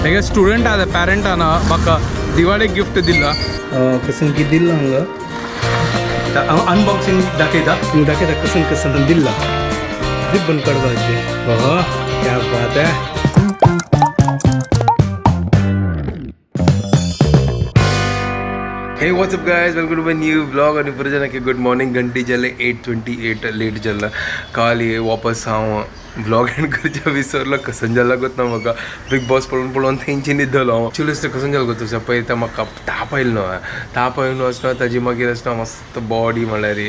हेगे student आहा पॅरंटान म्हाका दिवाळेक गिफ्ट दिला कसं की दिल्ला हांगा अनबॉक्सिंग दाखयता दाखयता कसं कसं दिल्ला रिबन काडपाचें. ओहो क्या बात है. Hey, what's up guys? Welcome to my new vlog. आणि पुरे जना की गुड मॉर्निंग. घंटी जाले 8:28 लेट जाला. काल ये वापस हांव व्लॉग एंड करच्या विसरलो. कसन जाला गोत ना म्हाका बिग बॉस पळोवन पळोवन तेंची न्हिदलो हांव. एक्चुअली कसन जाला गोत पळय तर म्हाका ताप आयलो न्हू. ताप आयलो आसना ताजी मागीर आसना मस्त बॉडी म्हणल्यार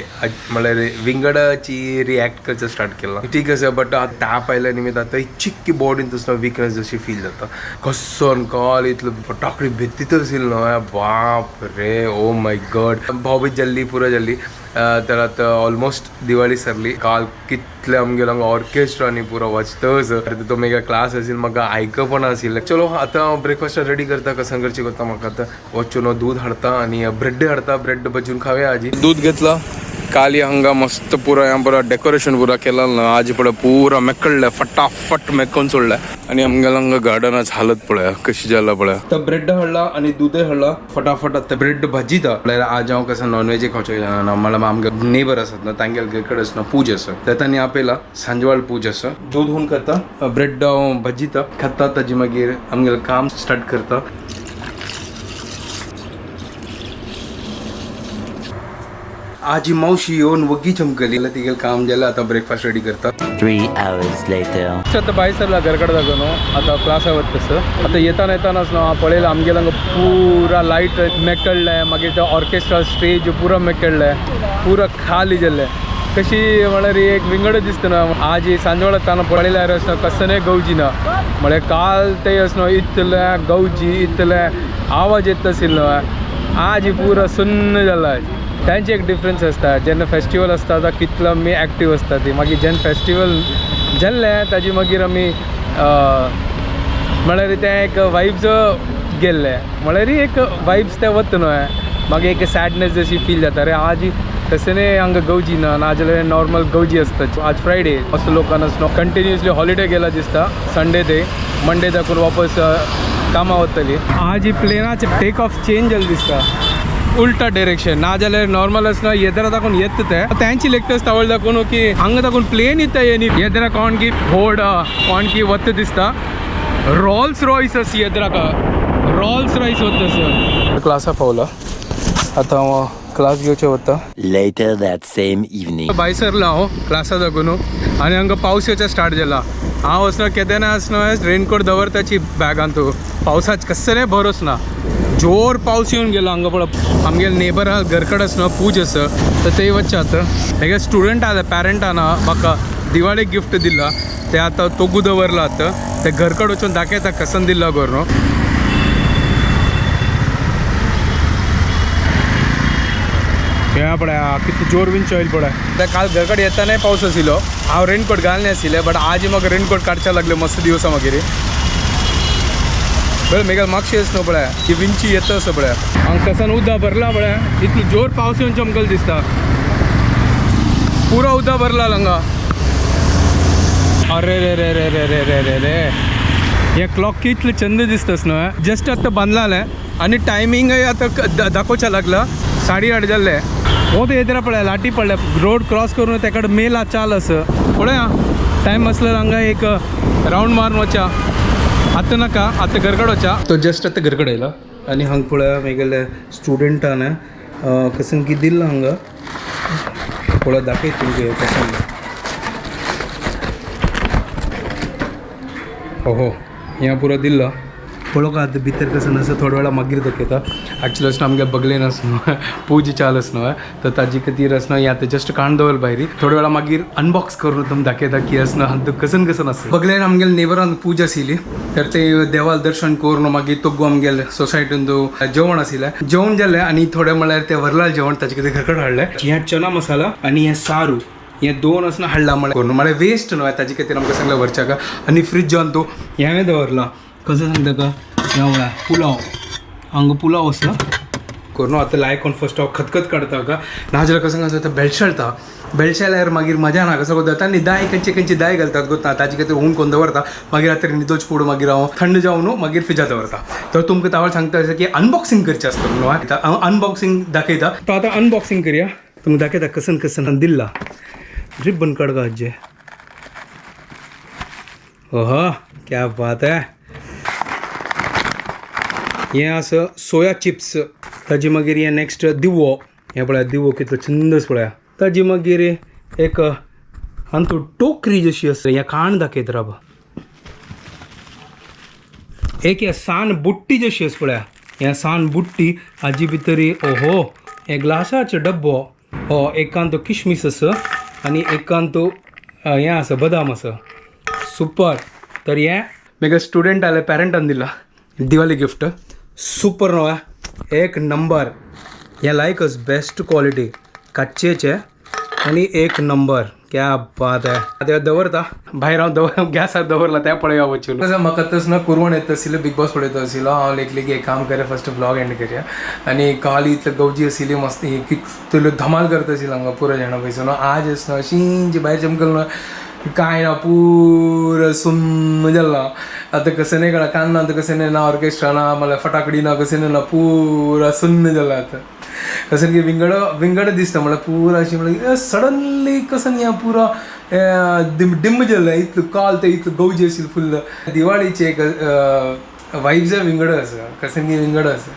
म्हणल्यार विंगडाची रिएक्ट करचें स्टार्ट केलां. ठीक आसा बट ताप आयल्या निमित्त आतां चिक्की बॉडीन तसलो विकनेस जशी फील जाता. कसन काल इतलो फटाकडी भेतीत आशिल्लो न्हू, बाप रे, ओ my God. भाऊबीज जाल्ली पुरो जाल्ली. तर आतां ऑलमोस्ट दिवाळी सरली. काल कितले आमगेलो हांगा ऑर्केस्ट्रा न्ही पुरो वाजतच. तो मेगा क्लास आशिल्लो म्हाका आयकपण आशिल्लें. चलो आतां हांव ब्रेकफास्ट रेडी करता. कसन करची करता म्हाका आतां वचून दूद हाडता आनी ब्रेड हाडता. ब्रेड भजून खावया. आजी दूध घेतला. काल हांगा मस्त पुरा ह्या पुरा डेकोरेशन पुरा केला ना. आज पळय पुरा मेकळ्ळें फटाफट मेकोन सोडलें. आनी आमगेलो हांगा गार्डनाच हालत पळया कशी जाला पळया. तर ब्रेड हाडला आनी दूदय हाडला. फटाफट आतां ब्रेड भाजीता. म्हळ्यार आज हांव कसं नॉनव्हेज खावचें जाणा. म्हळ्यार आमगे नेबर आसात ना तांगेले घर कडेन आसना पूज आसा तर तांणी आपयला सांजवाळ पूज आसा. दूद हून करता ब्रेड हांव भाजीता खाता. ताजी मागीर आमगेलें काम स्टार्ट करता. आजी मावशी येवन वग्गी चमकली. तिगेलें काम जालें. आतां ब्रेकफास्ट रेडी करता. 3 hours later. आतां भायर सरला घरकडे जागो न्हू आतां क्लासा वता तसं. आतां येताना येतानाच न्हू हांव पळयलां आमगेलें हांगा पुरा लायट मेकळ्ळें. मागीर ते ऑर्केस्ट्रा स्टेज पुरा मेकळ्ळें, पुरा खाली जाल्लें. कशी म्हळ्यार एक विंगडच दिसता न्हू. आज सांजवेळा ताना पळयल्यार अशें कसलें गवजी ना. म्हळ्यार काल ते अशें न्हू इतलें गवजी इतलें आवाज येत आशिल्लो. आज पुरा सुन्न जाला. तांचे एक डिफरन्स आसता जेन्ना फेस्टिवल आसता तो कितलो आमी एक्टीव आसता ती. मागीर जेन्ना फेस्टिवल जाल्लें ताजी मागीर आमी म्हळ्यार तें एक वायब्स गेल्लें. म्हळ्यार एक वायब्स तें वता न्हू. मागीर एक सॅडनेस जशी फील जाता. अरे आज तशें न्ही हांगा गवजी ना, नाजाल्यार नॉर्मल गवजी आसता. आज फ्रायडे असो लोकांना कंटिन्युअसली हॉलिडे गेला दिसता. संडे ते मंडे दाखून वापस कामां वतली. आज ही प्लेनाचे टेक ऑफ चेंज जालें दिसता. उल्टा डायरेक्शन ना जाल्यार नॉर्मल आसना येदरा दाखोवन येता ते तेंची लेखता तावळ दाखोवन की हांगा दाखोवन प्लेन येता येनी येदरा कोण की होड कोण की वता दिसता. रॉल्स रॉयस आस येदरा का रॉल्स रॉयस वता आसा. क्लासा पावला आतां हांव क्लास घेवचे वता. Later that same evening. भायर सरला हांव क्लासा दाखोवन आनी हांगा पावस येवचें स्टार्ट जाला. हांव वचना केदेना आसना रेनकोट दवरताची बॅगान. तूं पावसाच कसलें भरोस ना. जोर पावस येवन गेलो हांगा पळय. आमगेले नेबर आहा घरकडेन आसना पूज आसा तर ते वचचे आतां. हेगे स्टुडंट आहा पॅरंटान म्हाका दिवाळेक गिफ्ट दिला ते आतां तोगू दवरला. आतां ते घरकड वचून दाखयता कसन दिला करून. ह्या पळय कितली जोर बीन चोयल पळय. आतां काल घरकडेन येतानाय पावस आशिल्लो. हांव रेनकोट घालने आशिल्लें बट आज म्हाका रेनकोट काडच्या लागले मस्त दिवसा मागीर. बरें मेगेल मागशें न्हू पळय ही विंची येता आसा पळय. हांगा कसान उदक भरला पळय. इतलो जोर पावस येवन चमकल दिसता. पुरो उदक भरला हांगा. अरे रे रे रे रे रे रे रे रे हे क्लॉक कितलें चंद दिसता न्हू. जस्ट आतां बांदलालें आनी टायमिंगय आतां दाखोवच्या लागला. 8:30 जाल्ले. हो ते येदरा पळय लाटी पडल्या. रोड क्रॉस करून तेकडे मेला चाल आसा पळया. टायम आसल्यार हांगा एक रावंड मारून वच्या. आतां नाका आतां घरकड वच्या. तो जस्ट आतां घरकडेन आयला आनी हांगा पळय मेगेले स्टुडंटान कसं की दिल्ला हांगा पळय दाखयता तुमकां कसं. हो हो ह्या पुरो दिल्लो पळोवंक आतां भितर कसं आसा थोड्या वेळा मागीर दाखयता. एक्चुअली अशें आमगे बगलेन आसना पूज चाल आसना तर ताजी खातीर आसना हें आतां जस्ट काण दवर भायर. थोड्या वेळा मागीर अनबॉक्स करून तुमकां दाखयता की आसना हांगा कसन कसन आसा. बगलेन आमगेले नेबरान पूजा आशिल्ली तर ते देवाल दर्शन करून मागीर तोगो आमगेले सोसायटीन जेवण आशिल्लें. जेवण जालें आनी थोडें म्हळ्यार ते व्हरला जेवण ताजे खातीर घरकडेन हाडलें. हें चना मसाला आनी हें सारू हें दोन आसना हाडला म्हळ्यार करून म्हळ्यार वेस्ट न्हय ताजे खातीर आमकां सांगलें व्हरच्याक. आनी फ्रिजान तो हें दवरलां कसं सांगता का हें म्हळ्यार पुलाव. हांगा पुलाव आसा करून आतां लायक ऑन फर्स्ट हांव खतखत काडता का नाजाल्यार कसं आसा आतां भेळशेळता. बेळशेल्यार मागीर मजा ना कसो जाता आनी दाय खंयची खंयची दाय घालतात गो ताजे खातीर हून कोन्न दवरता मागीर रात्री निदोच फूड मागीर हांव थंड जावन मागीर फ्रिजा दवरता. तर तुमकां तावळ सांगता अशें की अनबॉक्सिंग करचें आसता न्हू हांव अनबॉक्सिंग दाखयता. तो आतां अनबॉक्सिंग करया, तुमकां दाखयता कसन कसन दिल्ला. रिबन काड गो आज्जे. ओहो क्या बात है. हें आसा सोया चिप्स. ताजे मागीर हें नेक्स्ट दिवो. हें पळया दिवो कितलो सुंदर पळया. ताजे मागीर एक आनी टोकरी जशी आसा हें खाण दाखयत राव. एक हे सान बुट्टी जशी आसा पळया, हें सान बुट्टी हाजी भितर ओहो हें ग्लासाचो डब्बो. हो एकान तो किशमीस आसा आनी एकान तो हें आसा बदाम आसा. सुपर. तर हें म्हाका स्टुडंट आले पेरंटान दिला दिवाळी गिफ्ट. सुपर न्हू एक नंबर. हें लायकच बेस्ट क्वॉलिटी काचेचे आनी एक नंबर. क्या बात है. आतां दवरता भायर हांव दवर गॅसार दवरला तें पळया वचून. कसं म्हाका तस ना कुरवण येत आशिल्लें बिग बॉस पळयत आशिल्लो हांव लेखले की एक काम करया फर्स्ट ब्लॉग एंड करया. आनी काल इतले गवजी आशिल्ली मस्त कितलो धमाल करत आशिल्लो हांगा पुरो जाणा पयसो न्हू. आज आसना अशी भायर चमकल ना काय ना पुरो सुन्न जाल्लां. आतां कसं नाही कळना कान ना आतां कसं नाही ना ऑर्केस्ट्रा ना मला फटाकडी ना कसं नाही ना पुरा सुन्न जालां आतां. कसं की विंगड विंगड दिसता म्हळ्यार पुरा अशी म्हळ्यार सडनली कसं न्ही पुरा डिम डिम जालें. इतलो काल ते इतलो गवजी आशिल्ली फुल्ल दिवाळीचे एक वायब्स विंगड आसा कसं की विंगड आसा.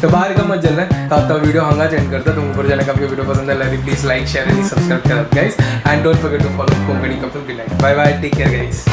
तर बाहेर गमत जालें. तर आतां व्हिडिओ हांगाच एंड करता. तुमकां बरें जाल्यार आमचे व्हिडिओ पसंद जाल्यार प्लीज लायक शेअर आनी सबस्क्रायब करात guys. And don't forget to follow Konkani couple. Be like bye bye, take care guys.